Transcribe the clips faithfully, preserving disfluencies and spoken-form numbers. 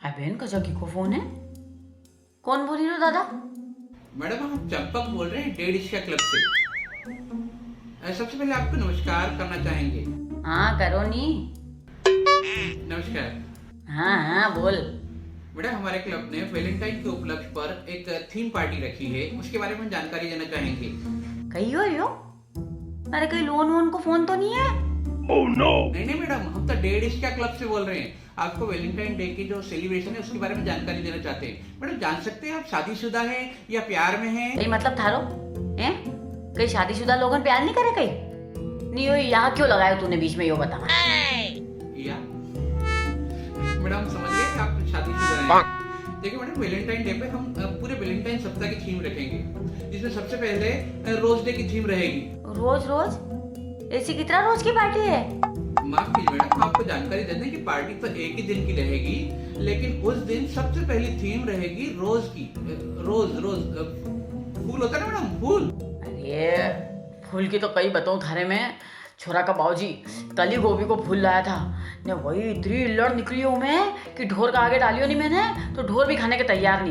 अबे, इनका जगी को फोन है? कौन बोली रो दादा? मैडम, हम चंपक बोल रहे हैं डेढ़ इश्किया क्लब से। अ, सबसे पहले आपको नमस्कार करना चाहेंगे। हाँ, करो नी। नमस्कार। हाँ, हाँ, बोल। मैडम, हमारे क्लब ने वैलेंटाइन के उपलक्ष्य पर एक थीम पार्टी रखी है, उसके बारे में जानकारी देना चाहेंगे। कहियो यो? अरे, कहीं लोन वोन को फोन तो नहीं है? Oh no! नहीं, नहीं मैडम, हम तो डेढ़ इश्किया क्लब से बोल रहे हैं। आपको वैलेंटाइन डे की जो सेलिब्रेशन है, उसके बारे में जानकारी देना चाहते हैं। मैडम, जान सकते हैं आप शादीशुदा हैं या प्यार में हैं? कई मतलब थारो? हैं? कई शादीशुदा लोगन प्यार नहीं करे कई? नहीं, यो यहाँ क्यों लगायो तूने बीच में, यो बता। या? मैडम, समझ गए, आप शादीशुदा हैं। देखिए मैडम, वैलेंटाइन डे पे हम, अ, पूरे वैलेंटाइन सप्ताह की थीम रखेंगे, जिसमें सबसे पहले, अ, रोज डे की थीम रहेगी। रोज, रोज? ऐसी कितना रोज की पार्टी है? माफ कीजिए मैडम, आपको जानकारी दे दें कि पार्टी तो एक ही दिन की रहेगी, लेकिन उस दिन सबसे पहली थीम रहेगी रोज की। अ, रोज, रोज, अ, फूल होता है ना मैडम, फूल। अरे, फूल की तो कई बताऊं थारे में, छोरा का बाबूजी कली गोभी को फूल लाया था, ने वही इतनी इल्लड़ निकली हो में कि ढोर का आगे डालियो नी मैंने, तो ढोर भी खाने के तैयार नी।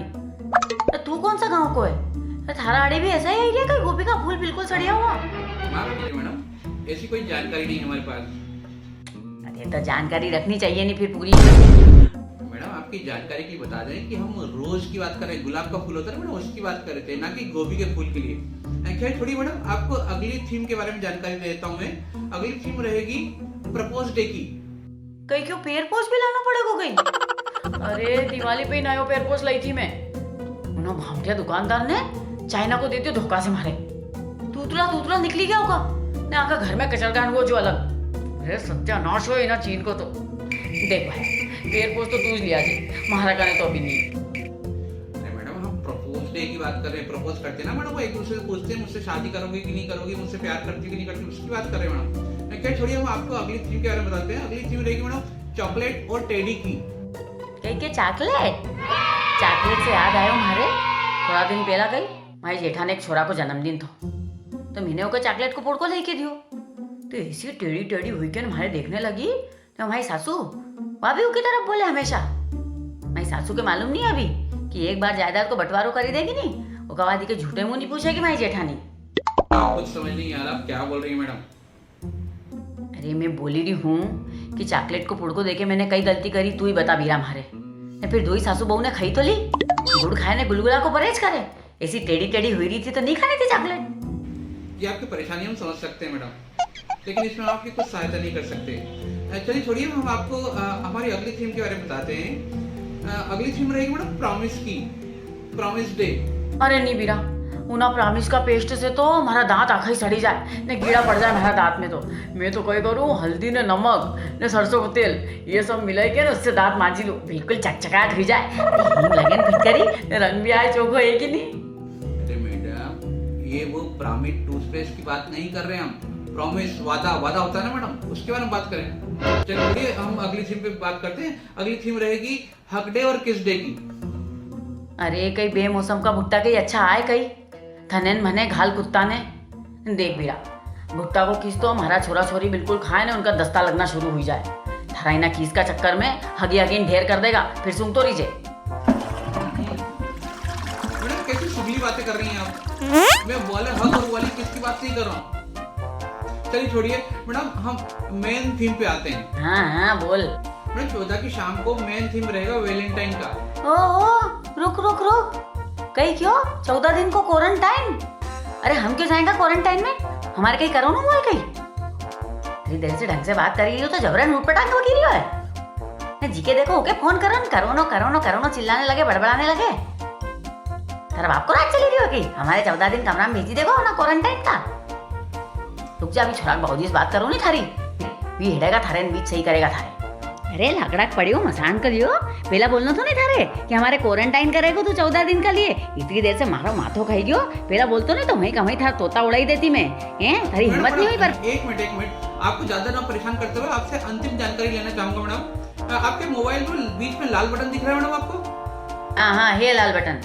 तो तू कौन सा गांव को है? तो थारा आड़े भी ऐसा ही आइडिया, कई गोभी का फूल बिल्कुल सड़िया हुआ? माफ कीजिए मैडम, ऐसी कोई जानकारी नहीं हमारे पास। अरे, तो जानकारी रखनी चाहिए नी फिर पूरी। मैडम, आपकी जानकारी के लिए बता दें कि हम रोज की बात कर रहे हैं, गुलाब का फूल होता है ना मैडम, उसकी बात कर रहे थे, ना कि गोभी के फूल के लिए। अ, खैर छोड़िए मैडम, आपको अगली थीम के बारे में जानकारी दे देता हूँ मैं। अगली थीम रहेगी प्रपोज डे की। कई क्यों पेरपोस भी लाना पड़ेगो कई? अरे, दिवाली पे ही नयो पेरपोस लाई थी मैं। उन्हें भामटिया दुकानदार ने चाइना को दे दियो धोखा से मारे। तूतला, तूतला निकली गया होगा। ने आका घर में कचरगान हुआ जो अलग। अरे, सत्यानाश हो इना चीन को तो। देख भाई, पेरपोस तो तू ही लिया जी, महारा का ने तो अभी नहीं। अरे मैडम, हम प्रपोज डे की बात कर रहे हैं। प्रपोज करते हैं ना मैडम, वो एक दूसरे से पूछते हैं, "मुझसे शादी करोगे कि नहीं करोगे, मुझसे प्यार करती हो कि नहीं करती?" उसकी बात कर रहे हैं मैडम। मैं क्या, छोड़िए, हम आपको अगली थीम के बारे में बताते हैं। अगली थीम रहेगी मैडम चॉकलेट और टेडी की। कई के चॉकलेट? चॉकलेट से याद आयो म्हारे, थोड़ा दिन पहला कई म्हारी जेठाने एक छोरा को जन्मदिन थो, तो मैंने ओके चॉकलेट को पुड़को लेके दियो। तो ऐसी टेढ़ी टेढ़ी हुई के न म्हारे देखने लगी, तो म्हारी सासू वा भी उकी तरफ बोले हमेशा। म्हारी सासू के मालूम नी अभी कि एक बार जायदाद को बंटवारो करी देगी नी, ओका बाद के झूठे मुंह नी पूछेगी म्हारी जेठानी। कुछ समझ नहीं आ रहा, आप क्या बोल रही हैं मैडम? अरे, मैं बोली रही हूँ कि चॉकलेट को पुड़को देके मैंने कई गलती करी, तू ही बता बीरा म्हारे। ने फिर दोई सासू बहू ने खाई तो ली, गुड़ खाए ने गुलगुला को परहेज करे। ऐसी टेढ़ी टेढ़ी हुई रही थी तो नहीं खानी थी चॉकलेट। ये आपकी परेशानी हम समझ सकते हैं मैडम, लेकिन इसमें आपकी कुछ सहायता नहीं कर सकते। अ, चलिए छोड़िए, हम आपको, अ, हमारी अगली थीम के बारे में बताते हैं। अ, अगली थीम रहेगी मैडम प्रॉमिस की, प्रॉमिस डे। अरे नी बीरा, उना प्रॉमिस का पेस्ट से तो म्हारा दांत आखा ही सड़ी जाए, ने कीड़ा पड़ जाए म्हारा दांत में तो। मैं तो कई करूँ, हल्दी ने नमक ने सरसों को तेल, ये सब मिलाई के ना उससे दांत मांजी लूँ, बिल्कुल चकचकाट हुई जाए। हींग लगे न फिटकरी, ने रंग भी आए चोखो, है कि नी? अरे मैडम, ये वो प्रॉमिस टूथपेस्ट की बात नहीं कर रहे हम। प्रॉमिस, वादा, वादा होता है ना मैडम, उसके बारे में बात करें। चलिए, हम अगली थीम पे बात करते हैं। अगली थीम रहेगी हग डे और किस डे की। अरे, कई बेमौसम का भुट्टा कई अच्छा आए कई? थने न म्हने घाल कुत्ता ने। देख बीरा, भुट्टा को किस तो म्हारा छोरा छोरी बिल्कुल खाए ने उनका दस्ता लगना शुरू हुई जाए। थारा इना किस का चक्कर में हगी हगी ढेर कर देगा, फिर सूंघतो रीजे। मैडम, कैसी सुगली बातें कर रही हैं आप? मैं वाले हग और वाली किस की बात नहीं कर रहा हूँ। चलिए छोड़िए मैडम, हम मेन थीम पे आते हैं। हाँ, हाँ, बोल। मैडम, चौदह की शाम को मेन थीम रहेगा वैलेंटाइन का। ओ, ओ, रुक, रुक, रुक। कई क्यों? चौदह दिन को क्वारंटाइन? अरे, हम क्यों जाएंगा क्वारंटाइन में? हमारे कई करोना हुआ है कई? इतनी देर से ढंग से बात करी रही हो तो जबरन उटपटांग बकी रही हो है। ने जीके देखो, ओके फोन करो न, करोनो, करोनो, करोनो चिल्लाने लगे, बड़बड़ाने लगे। थारा बाप को राज चली रही होगी, हमारे चौदह दिन कमरा में भेजी देगो ना क्वारंटाइन का। रुक जा, अभी छोरा बाबूजी से बात करूँ नी थारी, वी हेडेगा थारे, बीच सही करेगा थारे। अरे लाकड़ा पड़ियो, मसान कर लियो, पेला बोलनो थो नी थारे कि हमारे क्वारंटाइन करेगो तू चौदह दिन का लिए। इतनी देर से मारो माथो खाई गयो, पेला बोलतो नी तो वहीं का वहीं थारा तोता उड़ाई देती मैं। हैं, थारी हिम्मत नी हुई पर। एक मिनट, एक मिनट, आपको ज्यादा ना परेशान करते हुए आपसे अंतिम जानकारी लेना चाहूंगा मैडम। अ, आपके मोबाइल में बीच में लाल बटन दिख रहा है मैडम आपको? हाँ, हाँ, ये लाल बटन।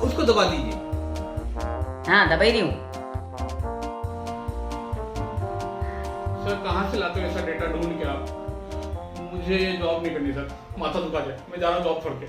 उसको दबा दीजिए। हाँ, दबाई रही हूँ। सर, कहाँ से लाते हो ऐसा डेटा ढूंढ के आप? मुझे ये जॉब नहीं करनी सर, माथा दुखा जाए, मैं जा रहा हूँ जॉब छोड़ के।